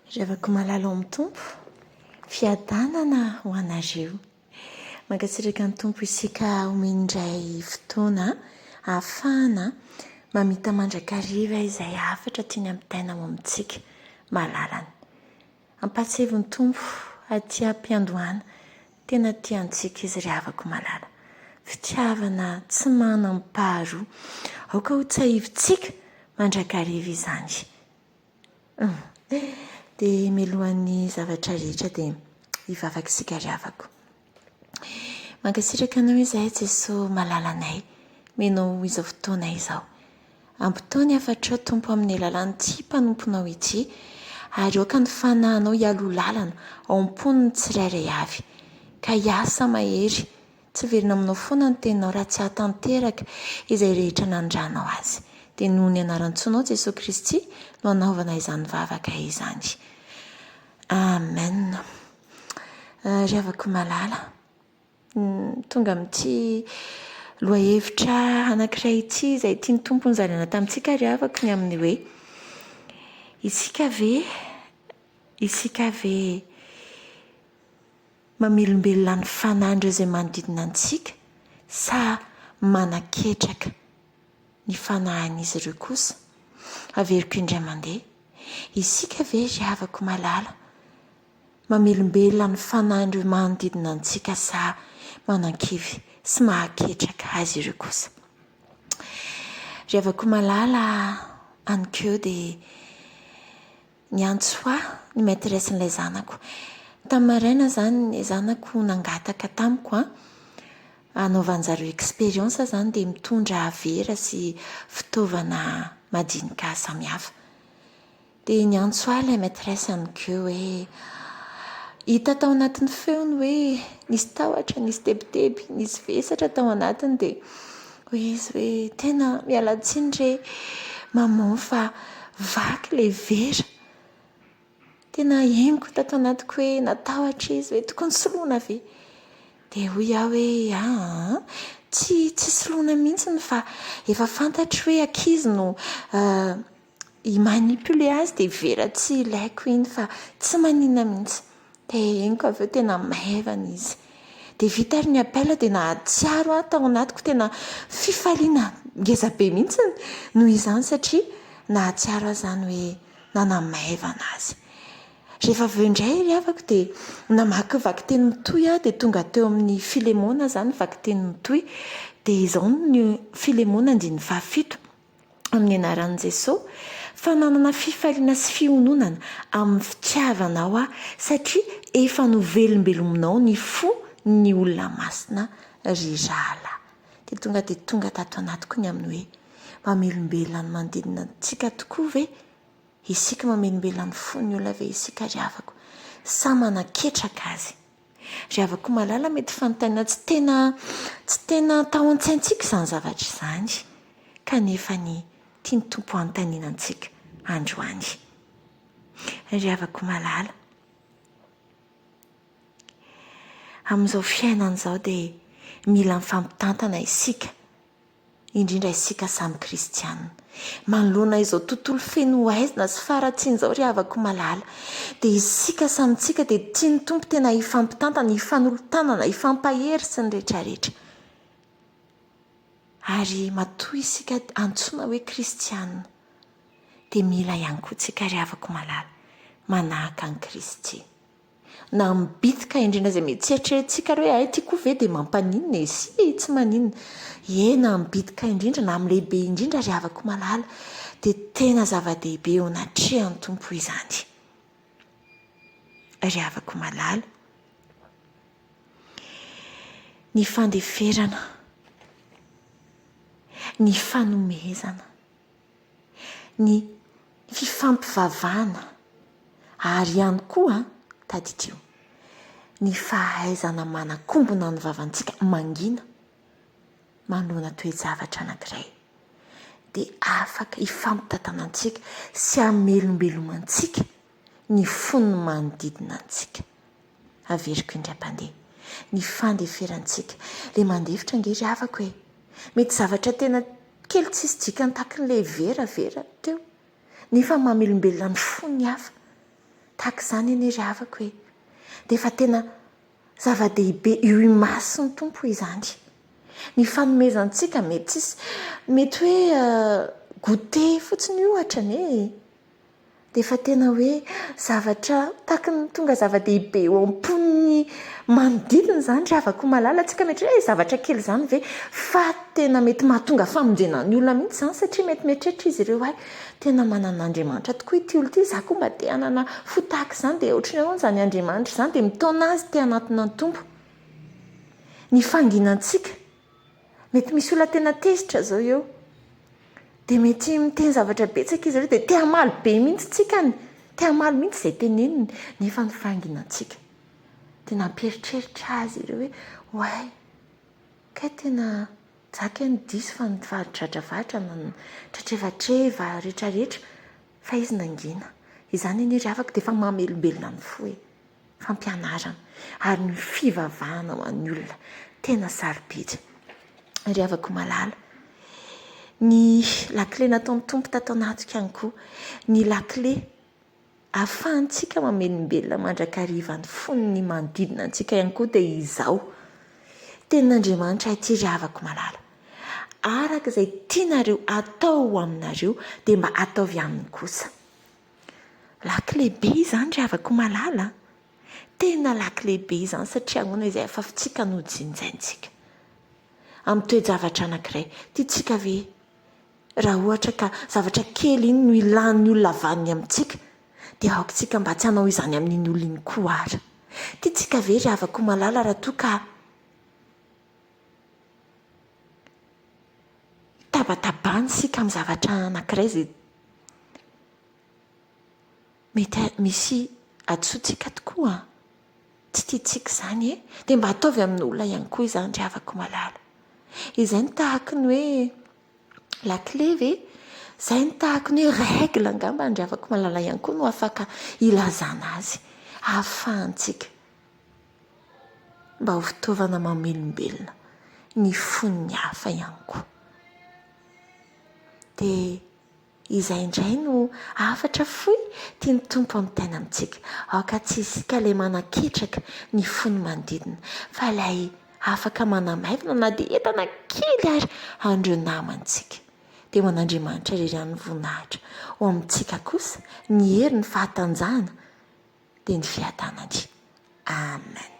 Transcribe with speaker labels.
Speaker 1: Ry havako malala ao amin'ny Tompo, fiadanana ho anareo. Mankasitraka ny Tompo isika omeny indray fotoana ahafahana mamita mandrakariva izay hafatra tiany hampitaina ao amintsika malalany. Ampahatsiahivo ny Tompo aty am-piandohana, tena tia antsika Izy ry havako malala. Fitiavana tsy manam-paharoa. Aoka ho tsahivintsika mandrakariva izany. Dia mialohan'ny zavatra rehetra dia hivavaka isika ry havako. Mankasitraka Anao izahay Jesoa malalanay, omenao izao fotoana izao. Ampitao ny hafatrao Tompo amin'ny alalan'ity mpanomponao ity ary aoka ny Fanahinao hialoha lalana ao am-pon'ny tsirairay avy ka hiasa mahery Tsy velona aminao foana ny teninao raha tsy hahatanteraka izay rehetra nanondranao azy. Dia noho ny anaran-tsoanao Jesoa Kristy no anaovana izany vavaka izany. Amen. Ry havako malala, tonga amin'ity lohahevitra anankiray ity izay tian'ny Tompo nozaraina tamintsika ry havako ny amin'ny hoe isika ve, isika ve Mamelombelona ny fanahin'ireo izay manodidina antsika sa manaketraka ny fanahin'izy ireo kosa? Averiko indray mandeha, isika ve ry havako malala mamelombelona ny fanahin'ireo manodidina antsika sa manankivy sy mahaketraka azy ireo kosa? Ry havako malala, anikeo dia Niantso ahy ny maîtresse-n'ilay zanako. Tamin'ny maraina izany ny zanako nangataka tamiko an, hanaovan-jareo expérience izany dia mitondra vera sy fitaovana madinika samihafa. Dia niantso ahy ilay maîtresse anikeo hoe, hita tao anatin'ny feony hoe nisy tahotra, nisy tebiteby, nisy vesatra tao anatiny dia hoy izy hoe tena miala tsiny re maman fa Vaky ilay vera. Tena henoko tato anatiko hoe natahotra izy hoe tokony soloina ve? Dia hoy aho hoe aa, tsy tsy soloina mihitsy fa efa fantatro hoe ankizy no hi-manipuler azy dia vera tsy ilaiko iny fa tsy maninona mihitsy. Dia henoko avy eo tena maivana izy. Dia vita ary ny appel dia nahatsiaro aho tao anatiko tena fifaliana ngeza be mihitsy noho izany satria nahatsiaro aho izany hoe nanamaivana azy. Rehefa avy eo indray ry havako dia namaky vakiteny mitohy aho dia tonga teo amin'ny Filemona izany vakiteny mitohy dia izao ny Filemona andininy fahafito. amin'ny anaran'i Jesoa fa nanana fifaliana sy fiononana amin'ny fitiavanao aho satria efa novelombelominao ny fo ny olona masina ry rahalahy. Dia tonga dia tonga tato anatiko ny amin'ny hoe mamelombelona ny manodidina antsika tokoa ve isika, mamelombelona ny fon'ny olona ve isika ry havako sa manaketraka azy? Ry havako malala mety fanontaniana tsy tena tsy tena tao an-tsaintsika izany zavatra izany kanefa ny tian'ny Tompo hanontaniana antsika androany. Ry havako malala, amin'izao fiainana izao dia mila mifampitantana isika indrindra isika samy kristiana. Manoloana izao tontolo feno haizina sy faharatsiana izao ry havako malala, dia isika samy tsika dia tian'ny Tompo tena hifampitantana, hifanolo-tanana, hifampahery sy ny rehetra rehetra. Ary matoa isika antsoina hoe kristiana, dia mila ihany koa tsika ry havako malala, manahaka an'i Kristy. Na amin'ny bitika indrindra izay mety tsy eritreretintsika ary hoe hay ity koa ve dia mampaninona e, si tsy maninona. Ie, na amin'ny bitika indrindra na amin'ny lehibe indrindra ry havako malala dia tena zava-dehibe eo anatrehan'ny Tompo izany. Ry havako malala, ny fandeferana, ny fanomezana, ny fifampivavahana ary ihany koa, tadidio, ny fahaizana manakombona ny vavantsika mangina manoloana toe-javatra anankiray dia afaka hifampitantanantsika sy hamelombelomantsika ny fon'ny manodidina antsika. Averiko indray mpandeha. Ny fandeferantsika. Le mandefitra ange ry havako e! Mety zavatra tena kely tsisy dikany tahaky ny le vera vera teo. Nefa mamelombelona ny fon'ny hafa. Tahaka izany anie ry havako e! Dia efa tena zava-dehibe eo imason'ny Tompo izany. Ny fanomezantsika mety tsisy, mety hoe goûter fotsiny ohatra anie e! Dia efa tena hoe zavatra tahaky ny tonga zava-dehibe eo am-pon'ny manodidina izany ry havako malala. Tsika mety hoe zavatra kely izany ve? Fa tena mety mahatonga famonjena ny olona mihitsy izany satria mety mieritreritra izy ireo hoe tena manana Andriamanitra tokoa ity olona ity, izaho koa mba te hanana fo tahaka izany. Dia ohatran'ny ahoana izany Andriamanitra izany? Dia mitaona azy te hanatona ny Tompo. Ny fanginantsika. Mety misy olona tena tezitra izao eo. Dia mety miteny zavatra betsaka izy ireo, dia te hamaly be mihitsy tsika any. Te hamaly mihitsy izay teneniny, nefa ny fahanginantsika. Dia nampieritreritra azy ireo hoe, oay, kay tena za kay no diso fa nivarodradravatra, nitratrevatreva, retraretra, fa izy nangina. Izany anie ry havako dia efa mamelombelona ny fo e. fampianarana ary ny fivavahana ho an'ny olona tena sarobidy. Ry havako malala, ny lakile nataon'ny Tompo tato anatiko ihany koa, ny lakile ahafahantsika mamelombelona mandrakariva ny fon'ny manodidina antsika ihany koa dia izao, Tenin'Andriamanitra ity ry havako malala, araka izay tianareo atao ho aminareo dia mba ataovy aminy kosa. Lakile be izany ry havako malala a! Tena lakile be izany satria ahoana izay afafintsika no jinjaintsika. Amin'ny toe-javatra anankiray, tiantsika ve raha ohatra ka zavatra kely iny no ilan'ny olona vaniny amintsika, dia aoka isika mba tsy hanao izany amin'iny olona iny koa ara. Tiantsika ve ry havako malala raha toa ka tabatabana isika amin'ny zavatra anankiray izay Mety misy hadisoantsika tokoa an! Tsy tiantsika izany e! Dia mba ataovy amin'olona ihany koa izany ry havako malala. Izay no tahaky ny hoe lakile ve? Izay no tahaky ny hoe règle angamba ry havako malala ihany koa no afaka ilazana azy. Ahafahantsika mba ho fitaovana mamelombelona ny fon'ny hafa ihany koa. Dia Izay indray no hafatra fohy tian'ny Tompo hampitaina amintsika. Aoka tsy isika ilay manaketraka ny fon'ny manodidina, fa ilay afaka manamaivana na dia entana kely ary an'ireo namantsika. Dia ho an'Andriamanitra irery ihany ny voninahitra. Ho amintsika kosa ny hery, ny fahatanjahana, dia ny fiadanany. Amen.